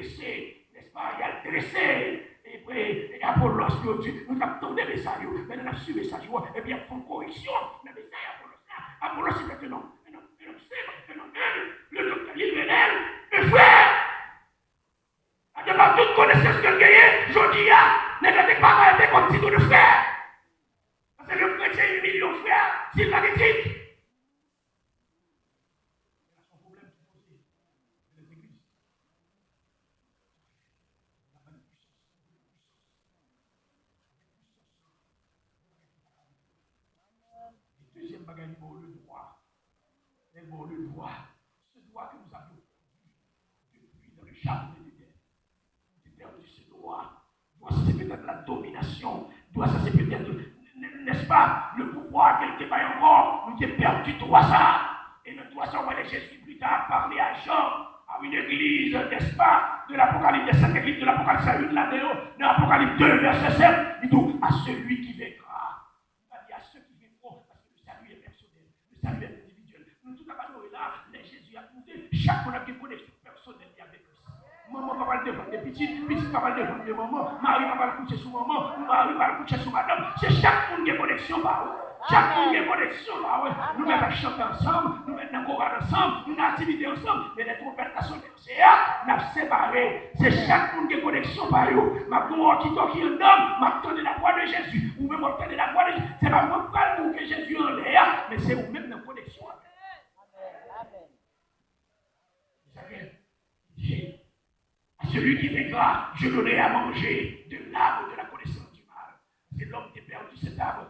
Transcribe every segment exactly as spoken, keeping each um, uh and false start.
drese, nèspa, y al drese, e, e, e Apolos, yo di, nou t ap tande mesaj yo, men lè n ap swiv mesaj yo, epi y ap fè yon koreksyon nan mesaj Apolos la. Apolos se te te non, un homme, un homme simple, un homme humble, le docteur Lil Renel, un frère. Atè pa tout konesans ke l genyen, jodi a, nèg la te pa rete kòm titre de frère. Paske yon kretyen, yon milyon frè, si l pa gen tit. Dezyèm bagay, li ba w le dwa. Lè l ba w le dwa, ce droit que nous avions perdu depuis dans le jardin d'Éden. Nou te pèdi ce droit. Dwa sa se petèt la dominasyon. Dwa sa se petèt, n- n- n'est-ce pas, le pouvoir ke l te bay ankò. Nou te pèdi dwa sa. E nan dwa sa, ou wè lè Jezi pli ta pale a Jan, à une église, n'est-ce pas, de l'Apocalypse, de cette église de l'Apocalypse, sa youn ladan yo, nan Apocalypse deux, verset sept, li di, à celui qui vaincra. Li pa di à ceux qui vaincront, paske le salut est personnel, le salut est individuel. Nou tout ap adore la, lè Jezi ap moute, chak moun ap gen koneksyon pèsonèl li avèk Kris. Manman pa pral depann de pitit, pitit pa pral depann de manman, mari pa pral kouche sou manman, mari pa pral kouche sou madanm. Se chak moun gen koneksyon pa yo. Chak moun gen koneksyon pa yo. Nou mèt ap chante ansanm, nou mèt nan koral ansanm, nou nan aktivite ansanm, men lè twonpèt la sonnen, Seyè, n ap separe. Se chak moun gen koneksyon pa yo. M ap gen yon walkie-talkie anndan m, m ap tande la voix de Jésus. Ou menm w ap tande la voix de Jésus. Se pa mwen k pral di w ke Jezi anlè a, men se ou menm nan koneksyon avè l. Amen. Amen. Sa fè, à celui qui vaincra, je donnerai à manger de l'arbre de la connaissance du mal. Se lòm te pèdi sèt ab.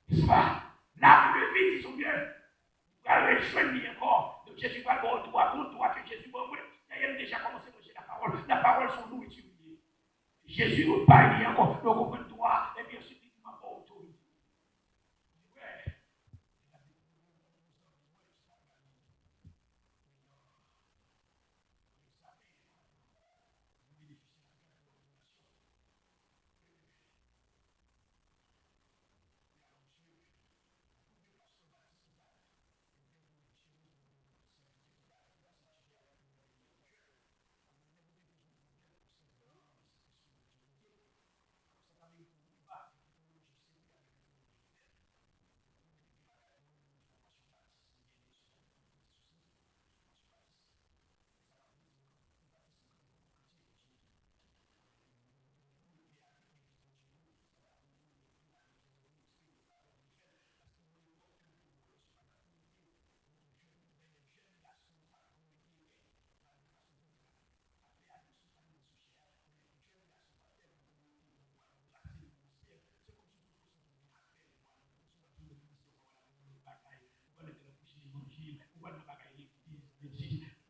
N'est-ce pas? L'arbre de vie, disons bien. Ou pral rejwenn li ankò. Donk, Jezi pral ba w dwa, gon dwa ke Jezi ban mwen. Dayè, m deja kòmanse manje lapawòl. Lapawòl se yon nouriti li ye. Jezi repay li ankò. Donk, ou pran dwa, epi answit, li di, m ap ba w otorite. Li wè.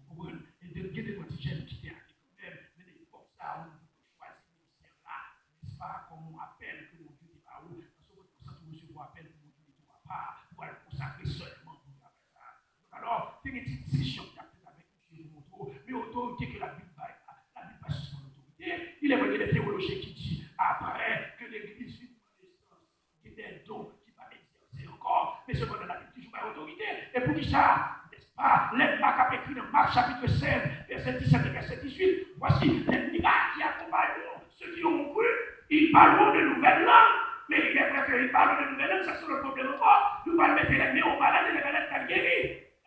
Ou konprann? E de, gen de lòt ti jèn ki te ale kanmenm, men nan epòk sa a, ou menm ou te chwazi ministè la, nèspa, kòm yon apèl ke Bondye te ba ou, paske ou konn konsa tou resevwa apèl ke Bondye mete w apa pou al konsakre sèlman pou travay sa a. Donk, alò, te gen ti disisyon ki t ap fèt avèk misye pou montre w, men otorite ke Labib bay la, Labib pa sispann otorite. Il est vrai, gen de teyolojyen ki di, apre ke legliz fin pran nesans, gen de don ki pa egzèse ankò, men sepandan, Labib toujou bay otorite. E poukisa? Nèspa, lè Mak ap ekri nan Mak chapit sèz, vèsè disèt e vèsè dizuit, voici les miracles qui accompagneront ceux qui auront cru, ils parleront de nouvelles langues. Men il est vrai que ils parlent de nouvelles langues, sa se yon lòt pwoblèm ankò. Nou pral mete lè men yon malad e lè malad pral geri.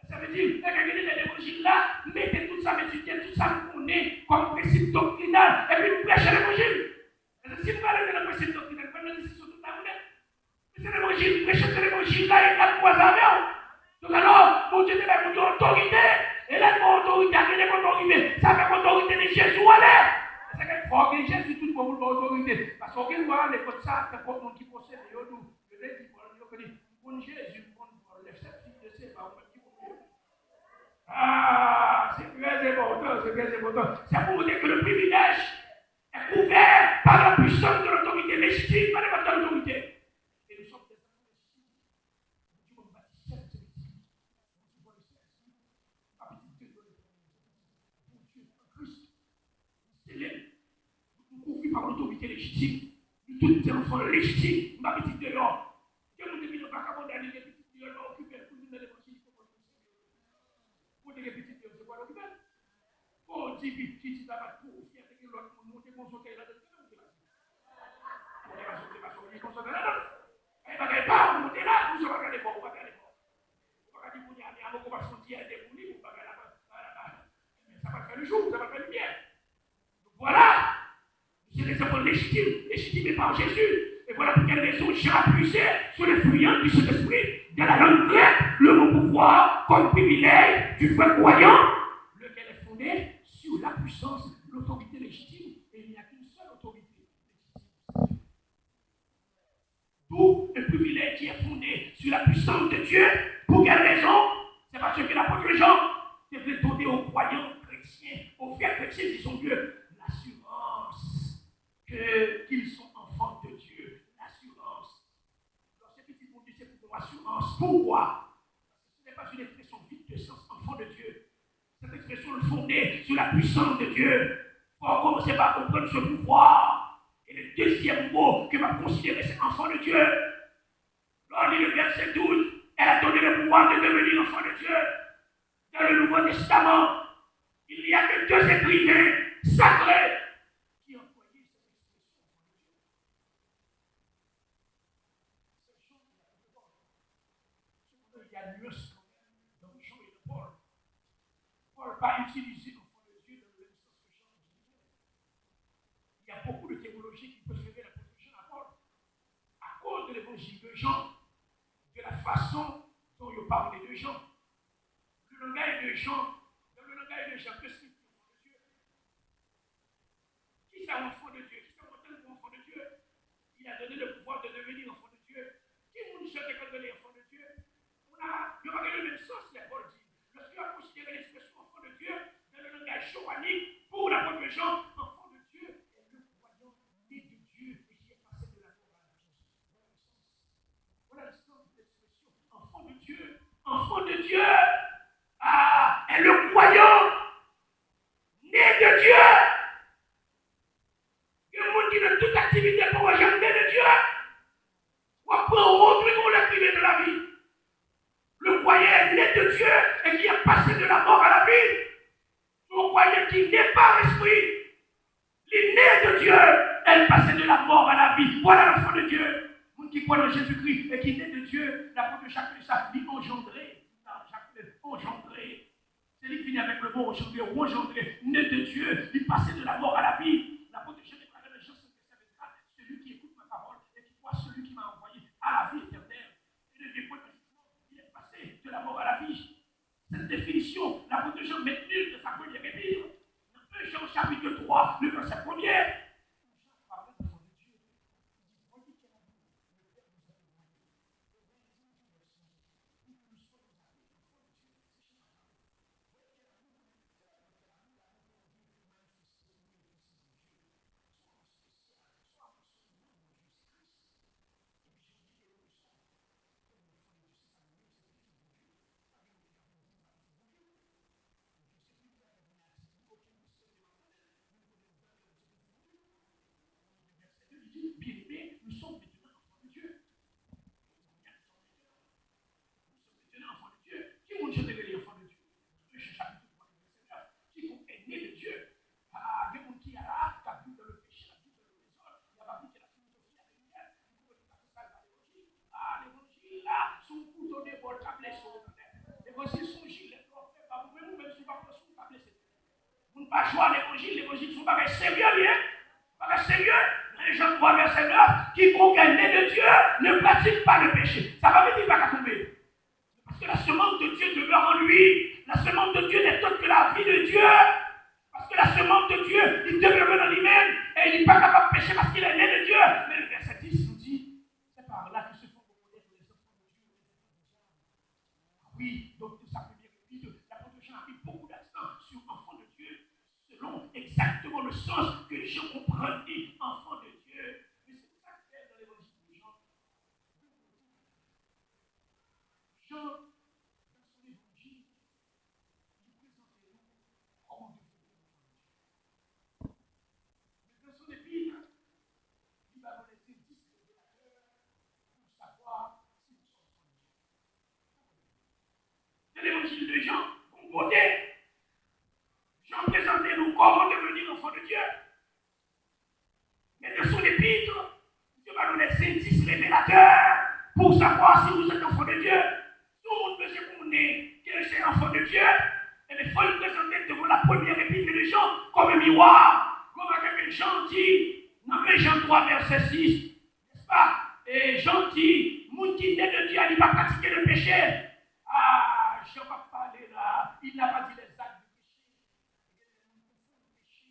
Sa vle di, lè gen de levanjil la, mete tout sa m etidye, tout sa m konnen kòm prensip doktrinal, epi m preche levanjil. Paske si m pale de nan preche doktrinal, m pral nan diskisyon tout lajounen. Men se levanjil, preche se levanjil la, e l ap kwaze avè w. Donk alò, Bondye te bay moun yo otorite, e lè l ba w otorite a, gen de kote w rive, sa fè ke otorite de Jezi w ale. Se sa k fè fò w gen Jezi tout bon pou l ba w otorite. Paske w gen dwa ale kot sa, nenpòt moun ki posede, yo di w, yo te di Pòl, yo di, m konn Jezi, m konn Pòl, lè sèt figi de Seba, ou menm ki Bondye. Ah, c'est très important, c'est très important. C'est pour vous dire que le privilège est couvert par la puissance de l'autorité légitime, pas n'importe quelle autorité. Et nous sommes des enfants légitimes. Bondye ban m bati sèt, se pitit. Bondye ban m sèt, se pitit. Pa pitit ke Bondye ban m, se pitit Bondye an Kris. Nou sele, nou kouvri pa otorite lejitim. Nou tout se anfan lejitim. M pa pitit deyò. Gen moun depi nan vakabondaj li gen pitit deyò, li pa okipe l, pou l vin nan levanjil, li poko jwenn seve. Pou te gen pitit deyò, se pou al okipe l. Bondye Ti vit, ti, ti, sa pa t pou ou, fyète gen lòt moun, monte gon sotèy ladan, se menm ou te pase. Ou te pase, ou te pase, ou te gon sotèy ladan. E bagay pa ou, monte la, ou se pa gade bò, ou pa gade bò. Ou pa ka di kounye a, men alò, ou pa fè yon ti èdè pou li, pou bagay la, la, la, la. Ebyen, sa pa fè le jou, sa pa fè limyè. Voilà. Nous sommes des enfants légitimes, légitimés par Jésus. Et voilà pour quelle raison Jean a puisé sur l'influence du Saint-Esprit dans la langue grecque le mot pouvoir comme privilège du vrai croyant, lequel est fondé sur la puissance, l'autorité légitime. Et il n'y a qu'une seule autorité légitime. D'où un privilège qui est fondé sur la puissance de Dieu. Pour quelle raison? C'est parce que l'apôtre Jean devait donner aux croyants chrétiens, aux vrais chrétiens, disons-le, l'assurance que, qu'ils sont enfants de Dieu. L'assurance. Lorsque petit monde dit c'est pour assurance, pourquoi? Parce que ce n'est pas une expression vide de sens, enfant de Dieu. Cette expression est fondée sur la puissance de Dieu. Faut commencer par comprendre ce pouvoir. Et le deuxième mot que va considérer, c'est enfant de Dieu. Lors du verset douze, elle a donné le pouvoir de devenir enfant de Dieu. Dans le Nouveau Testament, il n'y a que deux écrivains sacrés qui employaient cette expression. C'est Jean et Paul. Cependant, il y a nuance quand même dans Jean et dans Paul. Paul n'a pas utilisé enfant de Dieu dans le même sens que Jean utilisait. Il y a beaucoup de théologiens qui préféraient l'apôtre Jean à Paul à cause de l'évangile de Jean, de la façon dont il parlait de Jean. Le langage de Jean, dans le langage de Jean, que signifie enfant de Dieu? Qui c'est un enfant de Dieu? Qui c'est un enfant de Dieu? Il a donné le pouvoir de devenir enfant de Dieu. Qui moun chante quand il est enfant de Dieu? On a, il y aura le même sens, la Paul dit. Lorsqu'il a considéré l'expression enfant de Dieu, dans le langage johannique, pour l'apôtre Jean, enfant de Dieu est le croyant né de Dieu et qui est passé de la mort à la vie. Voilà le sens. Voilà le sens de l'expression enfant de Dieu. Enfant de Dieu, ah, est le croyant né de Dieu. Gen moun ki nan tout aktivite pa wè janm né de Dieu. W ap pran wont wi kon lèt imen nan lavi. Le croyant est né de Dieu et qui est passé de la mort à la vie. Son croyant qui naît par l'esprit, li né de Dieu, elle passe de la mort à la vie. Voilà l'enfant de Dieu. Moun ki kwè nan Jezikri e ki né de Dieu, l'apôtre Jacques te di sa, li anjandre. Jacques te anjandre. Se li ki vini avèk le mot anjandre, ou anjandre, né de Dieu, li pase de la mort à la vie. L'apôtre Jean deklare nan Jean cinq, verset vingt-quatre, celui qui écoute ma parole et qui croit celui qui m'a envoyé a la vie éternelle et ne vient point au jugement, il est passé de la mort à la vie. Cette définition, l'apôtre Jean maintenu dans sa première épître, dans un Jean chapitre trois, le verset premier, où Jean parle de Dieu. Bien-aimés, nous sommes maintenant enfants de Dieu. Nous sommes maintenant enfants de Dieu. Ki moun Jan te rele enfant de Dieu? Nan Jan chapit twa, vèsè nèf. Quiconque est né de Dieu. Ah, gen moun ki la, k ap viv nan le péché, k ap viv nan le dezòd, y ap aplike la filozofi a limyè, li konnen li pa fè sa, l pa levanjil. Ah, levanjil la, se yon kouto de bò, l ka blese w nèt. Levanjil se yon jilèt lè w fè, pa ou menm, ou menm, si w pa pran swen w, w ka blese tèt. Moun pa jwe a levanjil, levanjil se yon bagay serye li ye. Bagay serye. Nan Jan twa, vèsè nèf, quiconque est né de Dieu ne pratique pas le péché. Sa pa vle di li pa ka tonbe. Parce que la semence de Dieu demeure en lui. La semence de Dieu n'est autre que la vie de Dieu. Parce que la semence de Dieu, li demere nan li menm, e li pa kapab peche paske il est né de Dieu. Men le verset dix nous dit, c'est par là que se font reconnaître les enfants de Dieu et les enfants du diable. Ah oui, donc dans sa première épître, l'apôtre Jean a mis beaucoup d'accent sur enfant de Dieu, selon exactement le sens que Jean comprend, dit enfant de Dieu. Mais c'est pour ça que dans l'évangile de Jean, Jean, dans son évangile, li prezante nou kòman devni enfant de Dieu. Men dans son épître, li ba nou les indices révélateurs pour savoir si nous sommes enfants de Dieu. Dans l'évangile de Jean, bon kote, Jan prezante nou Wa, remake ke Jan di, nan men Jan twa vèsè sis, nèspa? E Jan di, moun ki ne de Dye a, li pa pratike le peche. Ah, Jan pa pale la, il n'a pas dit les actes du péché.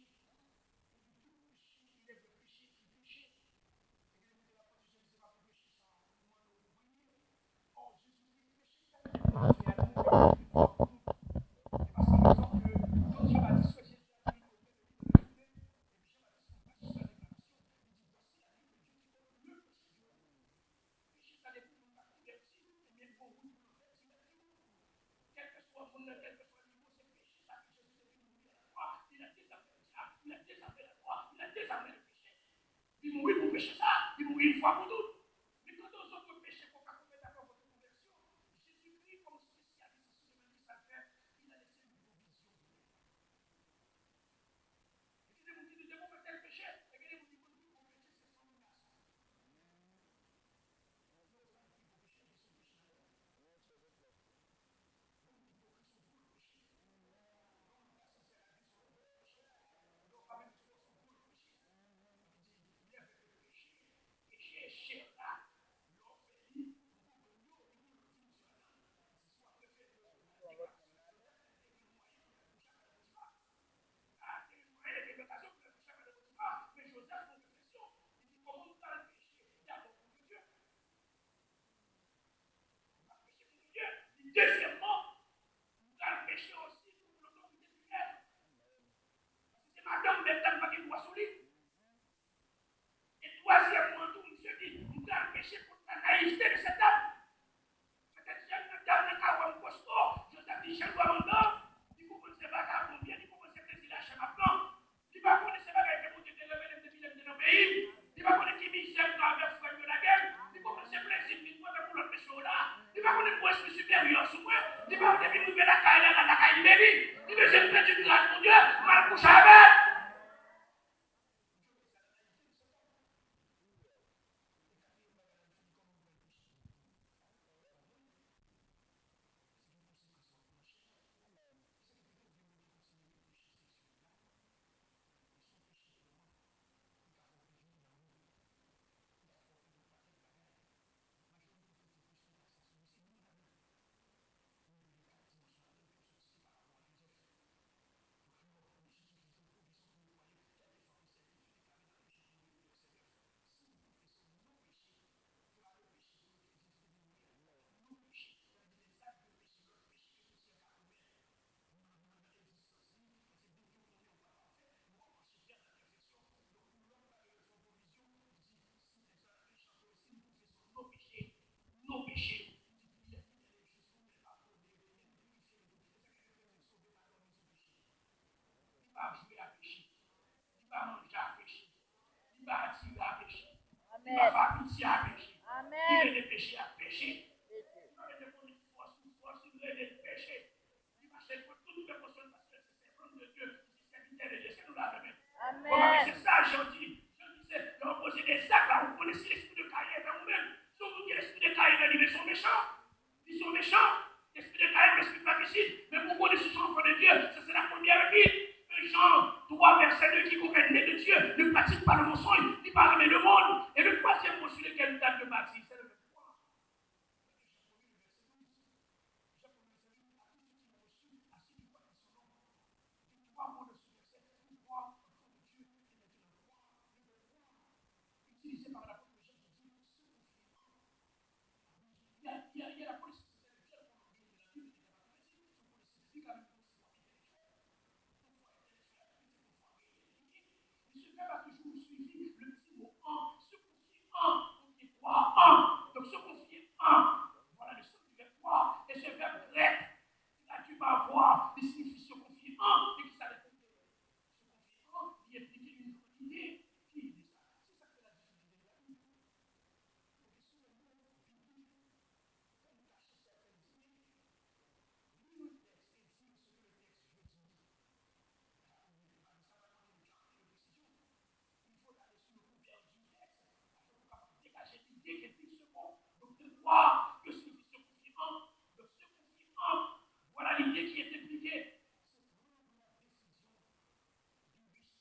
Kèlkeswa moun nan, kèlkeswa nivo, se peche sa ke Jezi te vin mouri a la kwa. Il a désarmé le diable, il a désarmé la mort, il a désarmé le péché. Li mouri pou peche sa, li mouri yon fwa pou tout. Men kanpe yon zòt peche ke w ka komèt avan w konvèsyon, Jezikri, kòm spesyalis sou semèn ki sa l fè, il a laissé une provision pour nous. Gen de moun ki di, depi w fè tèl peche, e gen de moun ki konn pi gwo peche, se fanm gason. Dezyèmman, m pral peche osi pou lotorite di Lètènèl. Paske se madanm Bèl Dam pa gen dwa sou li. E twazyèmman tou, misye di, m pral peche kont la nayivte de sèt dam. Petèt jèn nan dam nan ka wè m kòsto, Jozèf di jèn wè m andan, li konprann se vakabon byen, li konprann se plezi lachè m ap pran. Li pa konnen se bagay ke Bondye te revele m depi lè m te nan peyi m. Li pa konnen ki mizè m travèse frè m yo lage m. Li konprann se plezi m vin pran tankou lòt mesye yo la. Li pa konnen m gon espri siperyè sou mwen. Li pa depi m rive lakay la, la lakay li beni. Li bezwen m pèdi gras Bondye, m al kouche avè l. Non peche, non peche. Li pa jwe ak peche. Li pa manje ak peche. Li pa atire ak peche. Li pa fè pitye ak peche. Li rele peche ak peche. Li pa rele konnen fòs pou fòs, li rele l peche. Li mache kot tout pèp sòt paske l se sèvant de Dye, li se sèvitè de Dye. Èske nou la avè m? Remake, se sa Jan di. Jan di se lè w poze de zak la, ou konnen si lespri de Kayen avè ou menm. Si yon moun gen lespri de Kayen nan li, men se yon mechan. Li se yon mechan. Lespri de Kayen, lespri fratrisid. Men pou konnen si se yon anfan de Dye, sa se la premyè epi. Un Jean trois, verset deux, quiconque est né de Dieu ne pratique pas le mensonge, ni pas le monde. Et le troisième mot sur lequel nous avons bâti, c'est le verbe croire. Jean premier, le verset douze. Jean premier, verset douze, à tout ce qui m'a reçu, à ce qui croit en son nom. Trois mots de ce verset, pour croire, enfant de Dieu, et maintenant croire, le verbe croire, utilisé par l'apôtre Jean pour dire se confier en. Il y a, il y a, il y a la police, c'est le diable qu'on a oublié de la Bible, il y a la police, c'est quand même aussi intellectuel. Ton foi intellectuelle, c'est ton foi réelle. Misye pèp a toujou swivi le ti mo an, se konfye an, konfye kwa an. Donk, se konfye an. Voilà le sens du verbe croire. Et ce verbe grec, traduit par croire, li siyifi se konfye an. E kisa l ye? Se konfye an, li enplike yon ide. Ki ide sa? Se sa k fè la difikilte de la Bib. Paske sou le mo vin tou. Fò nou kache sèten ide. Li yon tèks e di ce que le texte veut dire. Sa va mande nou de clarté, de précision. Il faut aller sur le contenu du texte afin pou kapab degaje lide ki enplike se mo. Donk, de croire, que signifie se konfye an. Donk, se konfye an, voilà l'idée qui est impliquée. Se pran la desizyon de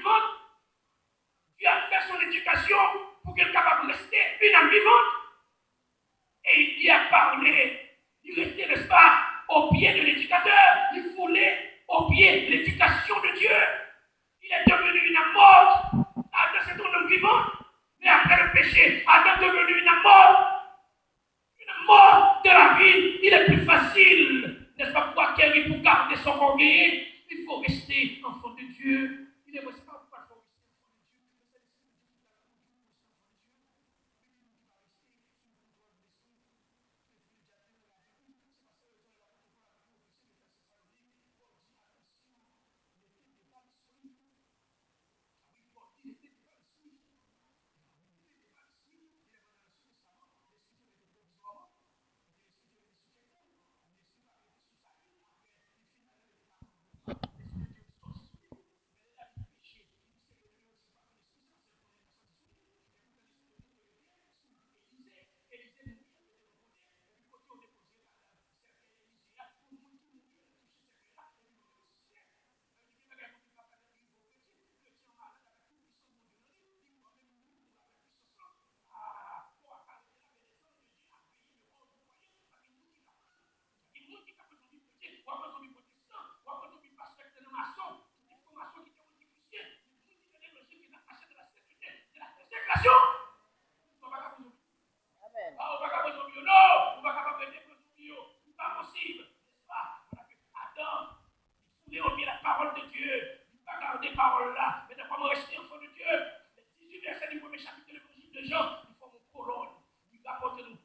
vivante. Dieu a fait son éducation pour qu'elle capable rester une âme vivante. Et il y a parlé, il restait, n'est-ce pas, au pied de l'éducateur, il foulait au pied l'éducation de Dieu. Il est devenu une âme morte. Adam, c'est un homme vivant, mais après le péché, Adam est devenu une âme morte. Une mort de la vie, il est plus facile, n'est-ce pas, pour acquérir, pour garder son orgueil. Il faut rester enfant de Dieu. Il est vrai, c'est pas pourquoi il faut rester enfant de Dieu, mais c'est le Seigneur qui t'a conduit pour rester enfant de Dieu. Amen. Ah, ou pa ka pran zonbi yo, non! Ou pa kapab rete pran zonbi yo. Li pa posib, nèspa? Paske Adam, li foule o pye la pawòl de Dye. Li pa gade pawòl la. Mentnan, kòm reste enfant de Dieu, les dix-huit versets du premier chapitre de l'évangile de Jean, li fòme yon kolòn. Li rapòte nou.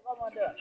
Kòmandan,